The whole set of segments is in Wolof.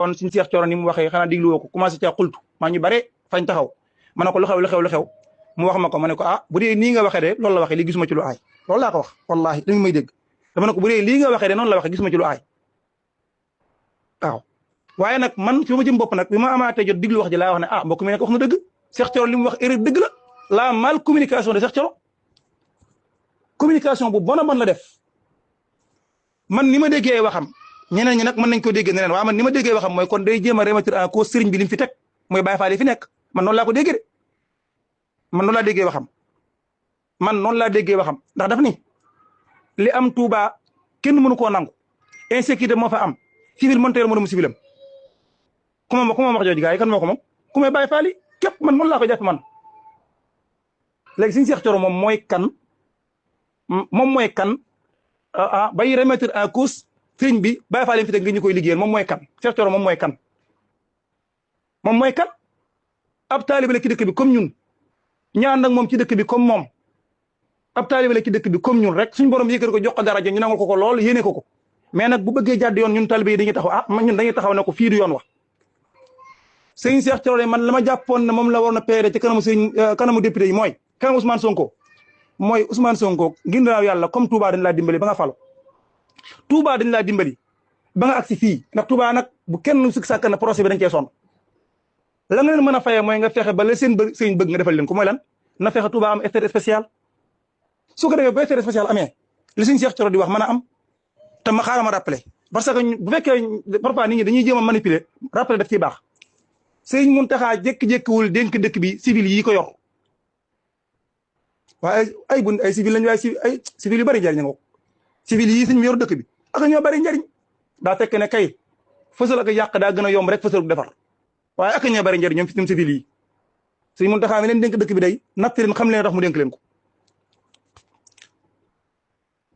kon suñu Cheikh Thioro ni mu waxee xanaa diglu woo ko commencé caa xultu maa ñu bare fañ taxaw ma ne ko lu xew mu wax ma ko ma ne ko ah bu dee nii nga waxee de loolu la waxee li gisuma ci lu aay loolu laa ko wax wallahi da nga may dégg dama ne ko bu dee lii nga waxee de noonu la waxee gisuma ci lu aay waaw waaye nag man fi ma jëm bopp nag bi ma amaatee jot diglu wax ji laa wax ne ah mbokk mi nag wax na dëgg Cheikh Thioro li mu wax erreur dëgg la mal communication de Cheikh Thioro communication bu bon a bon la def man ni ma déggee waxam ñeneen ñi nag mën nañ ko déggee neneen waaye man ni ma déggee waxam mooy kon day jéem a remettre en cause sëriñ bi li mu fi teg mooy Baye Fall yi fi nekk man noonu laa ko déggee de man noonu laa déggee waxam ndax daf ni li am Touba kenn mënu koo nangu insécurité moo fa am civil monteur mënu mu civilam ku ma wax jooju gars yi kan moo ko moom ku may Baye Fall yi képp man noonu laa ko jàpp man léegi suñu Cheikh Thioro moom mooy kan bay remettre en cause sëriñ bi Baye Fall yi fi teg nga ñu koy liggéeyal moom mooy kan Cheikh Thioro moom mooy kan ab taalibe la ci dëkk bi comme ñun ñaan nag moom ci dëkk bi comme moom ab taalibe la ci dëkk bi comme ñun rek suñu borom yëkkati ko jox ko daraja ñu nangul ko lool yéene ko mais nag bu bëggee jàdd yoon ñun taalibe yi dañuy taxaw ñun dañuy taxaw ne ko fii du yoon wax sëriñ Cheikh Thioro man la ma jàppoon ne moom la war na peere ci kanamu député yi mooy kanamu Ousmane Sonko ginnaaw yàlla comme Touba dañ laa dimbali ba nga falo Touba dañ laa dimbali ba nga agsi fii ndax Touba nag bu kenn sik sàkk na procès bi dañ cee sonn la nga leen mën a fayee mooy nga fexe ba la seen sëriñ bëgg nga defal leen ko mooy lan na fexe Touba am état spécial su ko defee ba état spécial amee li sëriñ Cheikh Thioro di wax mën a am te ma xaaral ma rappelé parce que bu fekkee parfois nit ñi dañuy jéem a manipuler rappelé daf ciy baax sëriñ Mountakha jékki-jékkiwul dénk dëkk bi civil yi ko yor waaye ay civil lañ waaye ay civil yu bari njariñ nga ko civil yi suñ yor dëkk bi ak ñoo bari njariñ daa fekk ne kay fësal ak yàq daa gën a yomb rek fësal defar waaye ak ñoo bari njariñ ñoom fi civil yi suñ Mountakha mi leen dénk dëkk bi day natt leen xam leen tax mu dénk leen ko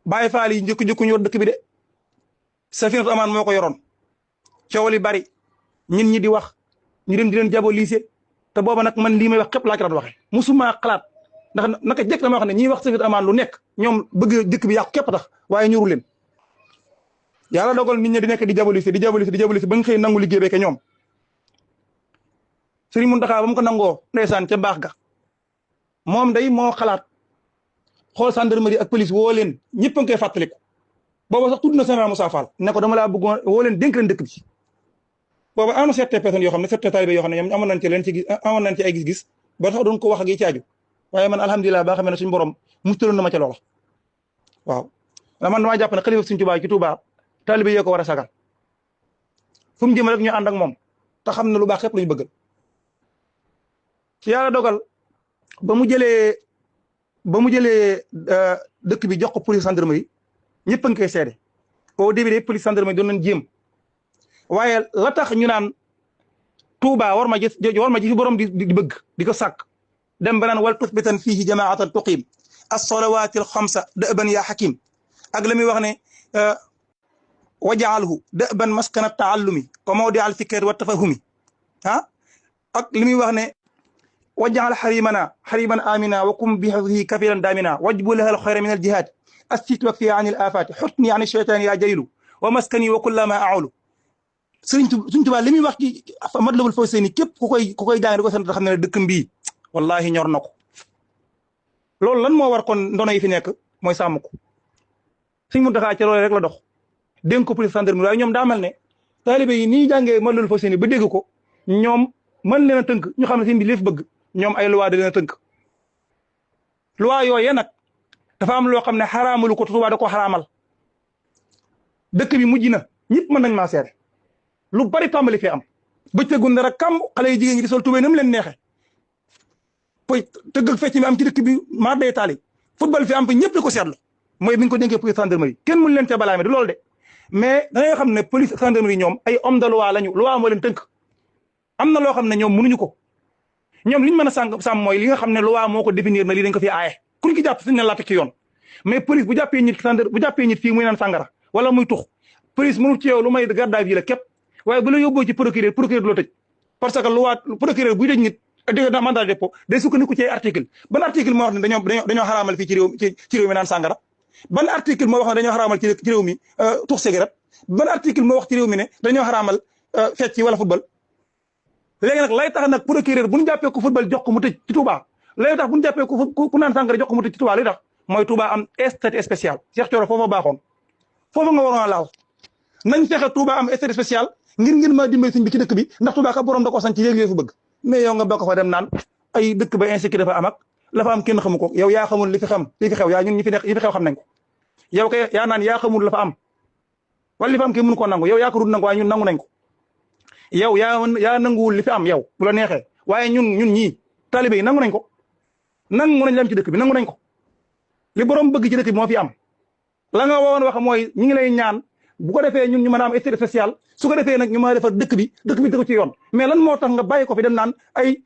Baye Fall yi njëkk-njëkku ñu yor dëkk bi de Safinatu Amaan moo ko yoroon coow li bari ñin ñi di wax ñu dem di leen diaboliser te booba nag man lii may wax képp laa ci doon waxee musuma xalaat ndax naka jëkk dama wax ne ñiy wax Safinatu Amaan lu nekk ñoom bëgg dëkk bi yàqu képp tax waaye ñuru leen yàlla dogal nit ñi di nekk di diaboliser ba nga xëy nangu liggéey beeke ñoom Sëriñ Mountakha ba mu ko nangoo ndeysaan ca baax ga moom day moo xalaat xool gendarmerie ak police woo leen ñëpp a ngi koy fàttaliku booba sax tudd na Sénégal Moussa Fall ne ko dama laa bëggoon woo leen dénk leen dëkk bi booba am na certaines personnes yoo xam ne certains talibé yoo xam ne ñoom amoon nañ ci ay gis-gis ba tax doon ko wax ak yi caaju waaye man alhamdulilah ba xamee ne suñu borom mustaloon na ma ca loola waaw man damaa jàpp ne xalifa suñ Tuubaa ci Tuubaa talibé yee ko war a sagal fu mu jëm rek ñu ànd ak moom te xam ne lu baax xépp lañu bëggal ci yàlla dogal ba mu jëlee dëkk bi jox ko police gendarmerie ñëpp a ngi koy seede au début de police gendarmerie doon nañ jéem waaye la tax ñu naan Touba war ma ji fi borom di bëgg di ko sàkk dem ba naan wal tusbitan fiihi jamaatan tuqiim as-salawaati al-xamsa da'ban yaa xakim ak la muy wax ne wajaalhu da'ban maskana taallumi wa mawdi al-fikri wa tafahumi ak li muy wax ne wajaal xariman amina wa kum bi xifdihi kafiran damina wajbu laha al-xayra min al-jihaad assit wakfi an al-aafaat xutni an ash-shaytaan yaa jaylu wa maskani wa kullama aulu Sëriñ Tuubaa li muy wax ci Matlabul Fawzayni képp ku koy jàng di ko sant xam ne dëkkam bii wallahi ñor na ko loolu lan moo war kon ndono yi fi nekk mooy sàmm ko Sëriñ Muntaxaa ci loolu rek la dox dénk ko police gendarmerie waaye ñoom daa mel ne taalibe yi nii jàngee Matlabul Fawzayni ba dégg ko ñoom mën leen a tënk ñu xam ne seen bi léef bëgg ñoom ay loi da leen a tënk loi yooyee nag dafa am loo xam ne xaraamalu ko Tuubaa da ko xaraamal dëkk bi mujj na ñëpp mën nañ maa seere lu bari tàmbali fee am bëccëgu ndara kàmb xale yi jigéen ñi di sol tubéy na mu leen neexe poy tëgg ak fecc mi am ci dëkk bi maar day taali football fi am fi ñëpp di ko seetlu mooy bi ñu ko dénkee police gendarmerie kenn mënu leen ca balaame du loolu de mais da ngay xam ne police gendarmerie ñoom ay homme de loi lañu loi moo leen tënk am na loo xam ne ñoom mënuñu ko ñoom li ñu mën a sàmm mooy li nga xam ne loi moo ko définir na lii dañ ko fi aaye kuñ ki jàpp suñu ne la teg ci yoon mais police bu jàppee nit fii muy naan sàngara wala muy tux police mënul ci yow lu may garde à vue la képp waaye bu la yóbboo ci procureur du la tëj parce que loi procureur buy tëj nit dégg mandat de dépôt day sukkandiku ci ay article ban article moo wax ne dañoo xaraamal fii ci réew mi naan sàngara ban article moo wax ne dañoo xaraamal ci réew mi tux cigarette ban article moo wax ci réew mi ne dañoo xaraamal fecc wala football léegi nag lay tax nag procureur bu ñu jàppee ko football jox ko mu tëj ci Touba lay tax bu ñu jàppee ku naan sàngara jox ko mu tëj ci Touba li tax mooy Touba am statut spécial Cheikh Thioro foofa baaxoon foofa nga waroon a laal nañ fexe Touba am statut spécial ngir ma dimbali sëñ bi ci dëkk bi ndax Touba ka borom da ko sanc léegi fu bëgg mais yow nga bokk fa dem naan ay dëkk ba insécurité dafa am ak la fa am kenn xamu ko yow yaa xamul li fi xew yaa ñun ñi fi nekk yi fi xew xam nañ ko yow kay yaa naan yaa xamul la fa am wala li fa am kenn mënu ko nangu yow yaa ko dul nangu waaye ñun nangu nañ ko yow yaa nanguwul li fi am yow bu la neexee waaye ñun ñii talibé yi nangu nañ ko nangu nañ lam ci dëkk bi nangu nañ ko li borom bëgg ci dëkk bi moo fi am la nga woon wax mooy ñi ngi lay ñaan bu ko defee ñun ñu mën a am statut spécial su ko defee nag ñu mën a defar dëkk bi dëkk ci yoon mais lan moo tax nga bàyyi ko fi dem naan ay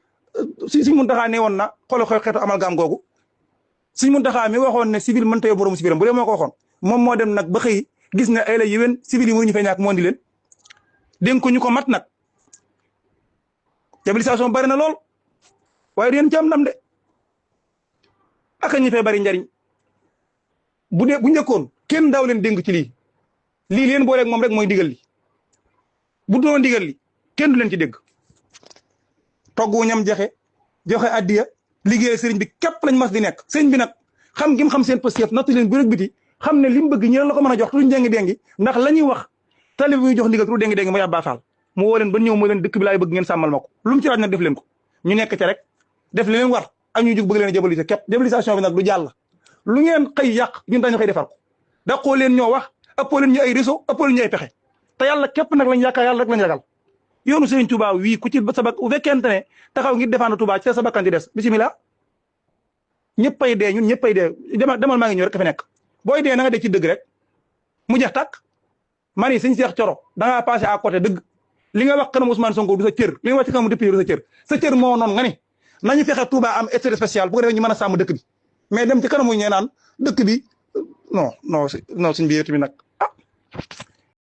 Sëñ Muntaxa ne woon na xoolal xeetu amalgame googu Sëñ Muntaxa mi waxoon ne civil mënta yóbbu borom civilam bu dee moo ko waxoon moom moo dem nag ba xëy gis ne ay la yéwén civil yi mënuñu fay ñàkk moo di leen dénk ko ñu ko mat nag mobilisation bari na lool waaye du yéen ci am ndam de aka ñi fee bari njariñ bu njëkkoon kenn daaw leen dénk ci lii leen booleeg moom rek mooy ndigal li bu doon ndigal li kenn du leen ci dégg toggu ñam joxe addiya liggéey sëriñ bi képp lañ mas di nekk sëriñ bi nag xam gi mu xam seen pëstéef nattu leen bu rek biti xam ne li mu bëgg ñi la ko mën a jox tuuti déngi ndax la ñuy wax talib bi jox ndigal tuuti déngi mooy Abba Fall mu woo leen ba ñëw mooy leen dëkk bi laay bëgg ngeen sàmmal ma ko lu mu ci laaj nag def leen ko ñu nekk ca rek def li leen war ak ñu jug bëgg leen jaboliser képp jabilisation bi nag du jàll lu ngeen xëy yàq ñun dañu xëy defar ko daqoo leen ñoo wax ëppoo leen ñu ay réseau ëppoo leen ñu ay pexe te yàlla képp nag lañ yaakaar yàlla rek lañ ragal yoonu Serigne Touba wii ku ci sa bu fekkente ne taxaw ngir défendre Touba ci sa bakkan di des bisimilah ñëppay dee ñun ñëppay dee demal maa ngi ñëw rek ka fi nekk booy dee na nga dee ci dëgg rek mu jeex tàkk man yi Sëñ Cheikh Thioro da ngaa passé à côté dëgg li nga wax kanam Ousmane Sonko du sa cër li nga wax ci kanam député du sa cër moo noonu nga ni nañu fexe Touba am statut spécial bu ko defee ñu mën a sàmm dëkk bi mais dem ci kanamu ñee naan dëkk bi non suñ bi yow tamit nag